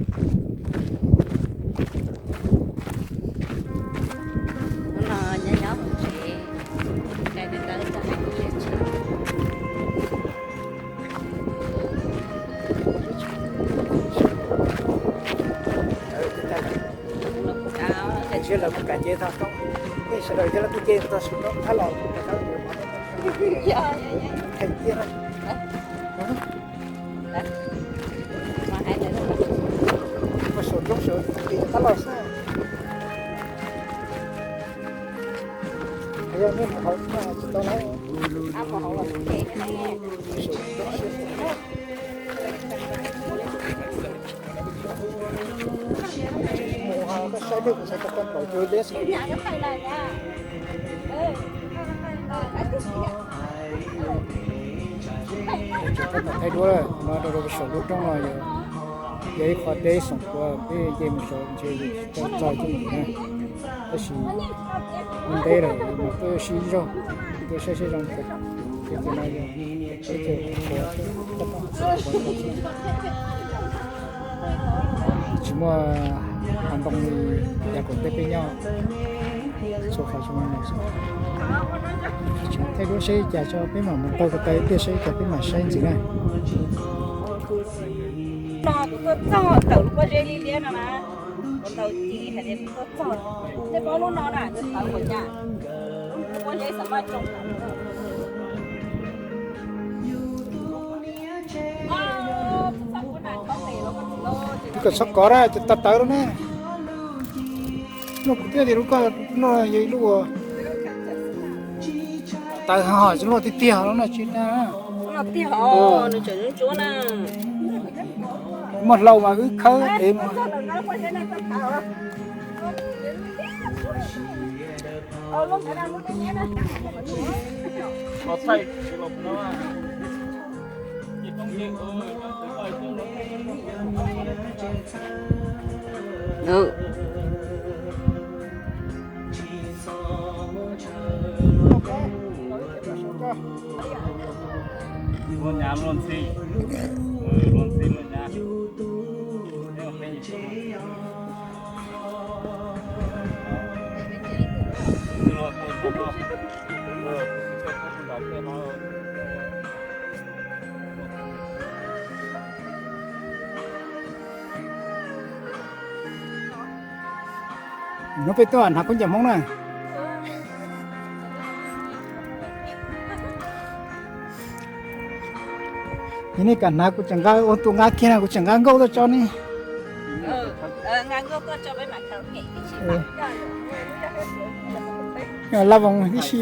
Hnub no nyob nyob hauv tsev, cais tes taw tso hais kuv zej tsheb. Los kuv kav, los kuv kav ces tau roob, nej sawv daws coj los kuj ces tau saum roob thab los. Yog, yog, yog. Kheev tiag na. Ua saum roob saum ces thab los xwb. Yog nej mus hauv tsis tau na. Mus ho koj saib dej kuv xav tau tau npaum tus dej xwb. Thaij duab no rau saum lub roob no yog, yog ib qho deb xoom puav peb nce mus saud ntshe yus tsis tau txog coob ntxiv na. Tab sis ua ntej lawm mas tuaj sib zog, tuaj saib sib zoo, ces no yog teb chaws qhuav, tsis muaj hav ntoo li yav kom ntej peb nyob txhua qhov zoo no xwb. Thaij duab saib cas tso peb mam mus taug ko taw ib pliag saib cas peb mam saib ntxiv na. No kuv tuaj txog tawm lub pob zeb liab liab no na, kuv tau ci hais tias kuv tuaj txog, nej paub lub no na, nws tawv npaum cas, lub pob zeb xav maj tsoo. Koj txhob kov na, tawv tawv lawm ne. No kuv twb tias lub ko, no yog ib lub uas tawv hos tsis luaj tiag tiag no tsis tag. Muaj hlau mas wb khawb ev mas. Luag nyav luag ntxhi, luag ntxhi luag nyav. Hnub peb tuaj hnav khaub ncaws Hmoob na. Yog nej kam hnav kuv tseem nqa ua tus nqa kiag na, kuv tseem nqa nkauj tuaj tso nej. Laj voos tib si.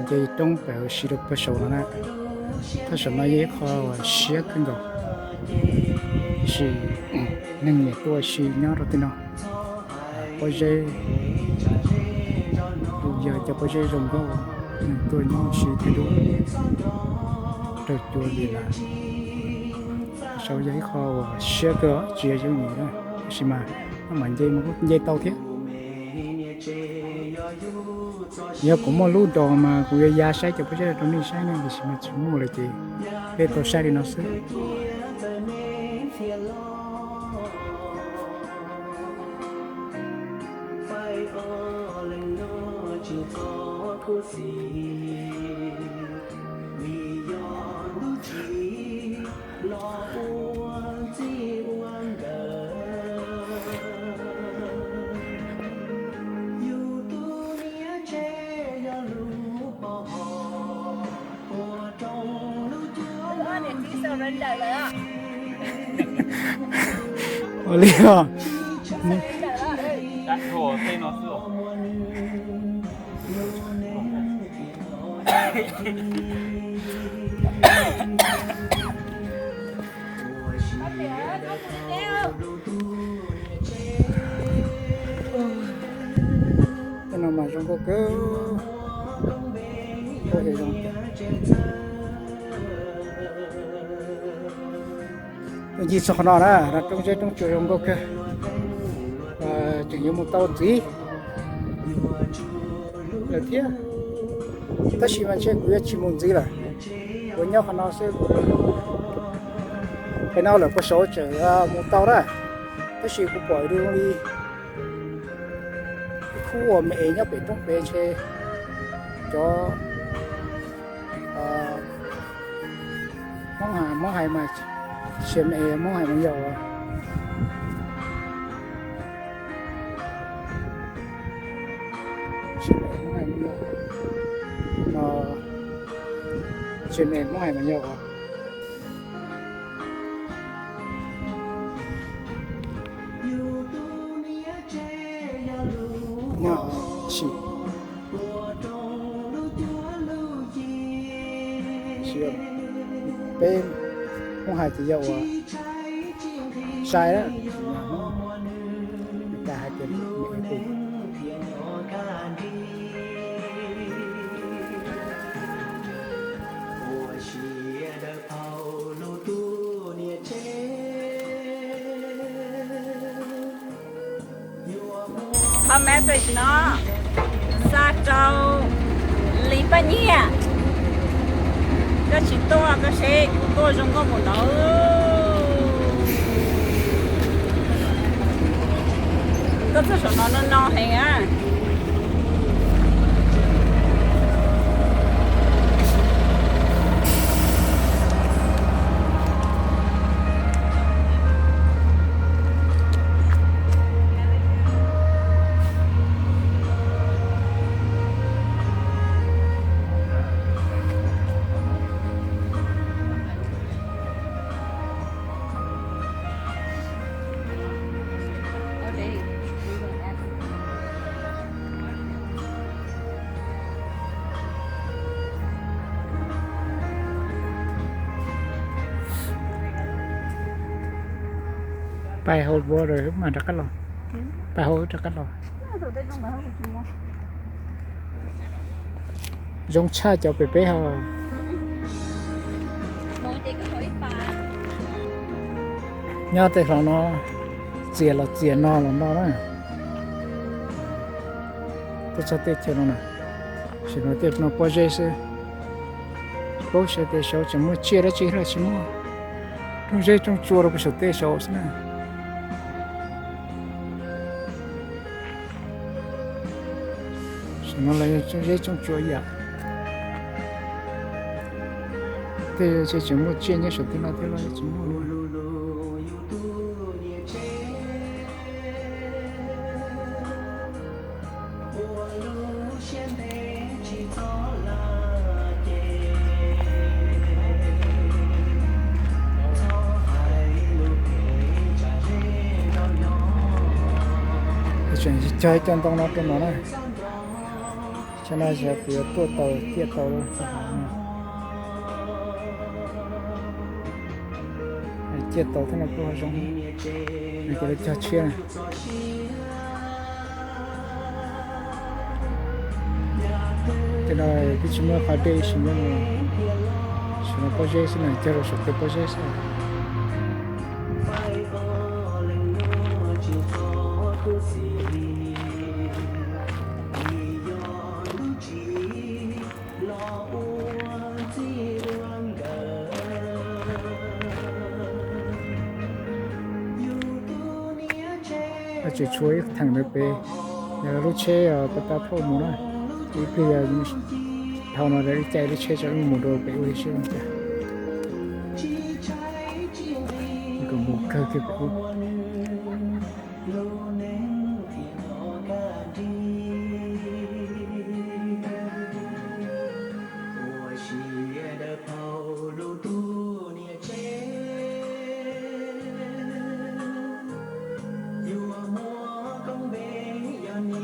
Ces roob pem ua si rau pem saum no na. Thaj saum no yog ib qho uas siab kawg nkaus, tiam sis neeg nyiam tuaj ua si nyob rau tej no. Pob zeb, yog cov pob zeb zoo nkauj, neeg tuaj nyob ua si thiab dua, raug cua li lawm. Saud yog ib qho uas siab kawg, tsis yog yooj yim na, tab sis mas maj mam nce mus kuj nce tau thiab. Yog kuv muaj lub dos mas kuv yuav ya saib cov pob zeb rau nej saib na, tiam sis mas tsis muaj lawm ces peb tau saib li no xwb. Ua li os. Tej no mas zoo nkauj kawg. Ncig txog qhov no na, roob zeb roob tsuas zoo nkauj kawg. Tseem yuav mus tau ntxiv lawm thiab, tab sis mas ntshe kuv yuav tsis mus ntxiv lawm. Kuv nyob qhov no xwb, pem no lawm puag saud tseem mus tau na, tab sis kuv pom zoo li ib khub uas me es nyob pem roob pem ntshe cov Hmoob hais, Hmoob hais mas, tsis me es Hmoob hais mas yog uas, tsis me es Hmoob hais mas yog uas, sim, peb Hmoob hais ces yog uas sai, hais tias me es pem. Qhov message no xa rau Lis Paj Nyiaj, koj tsis tuaj koj seb kuv tuaj zoo nkauj npaum no. Koj txog saum no no no heev a. Pais hauv ua mas rov qab los, pais hauv rov qab los. Zoo tshaj cov pem peb hos. Nyob tej hlo no, txias los txias no los no na. Tuaj txog tej chaw no na, sim no tej no pob zeb xwb. Paub sawv daws saud tseem muaj tsiaj dab tsi los tsis muaj. Rooj zeb rooj tsua rau puag saum tej saud xwb na. Sim no los yog rooj zeb rooj tsua ib yam. Tej tseem muaj tsiaj nyob saum tej no thiab los tsis muaj. Tseem cog ib co ntoo no rau no na. Xyoo no xyov kuv yuav tuaj tau ciaj tau, ciaj tau thiab no kuj zoo. Nws ces lawv cog tshiab na. Ces no twb tsis muaj qhov dej ib sim neej, sim no pob zeb xwb na, cog rau saum tej pob zeb xwb. Tseem tshuav ib theem ntawd pem, yog lub tsheb tau tau thauj mus na, ib pliag yog dhau no lawv caij lub tsheb tso wb mus rau pem ua li seb zoo cas. Kom mus kawg kiag pem ub.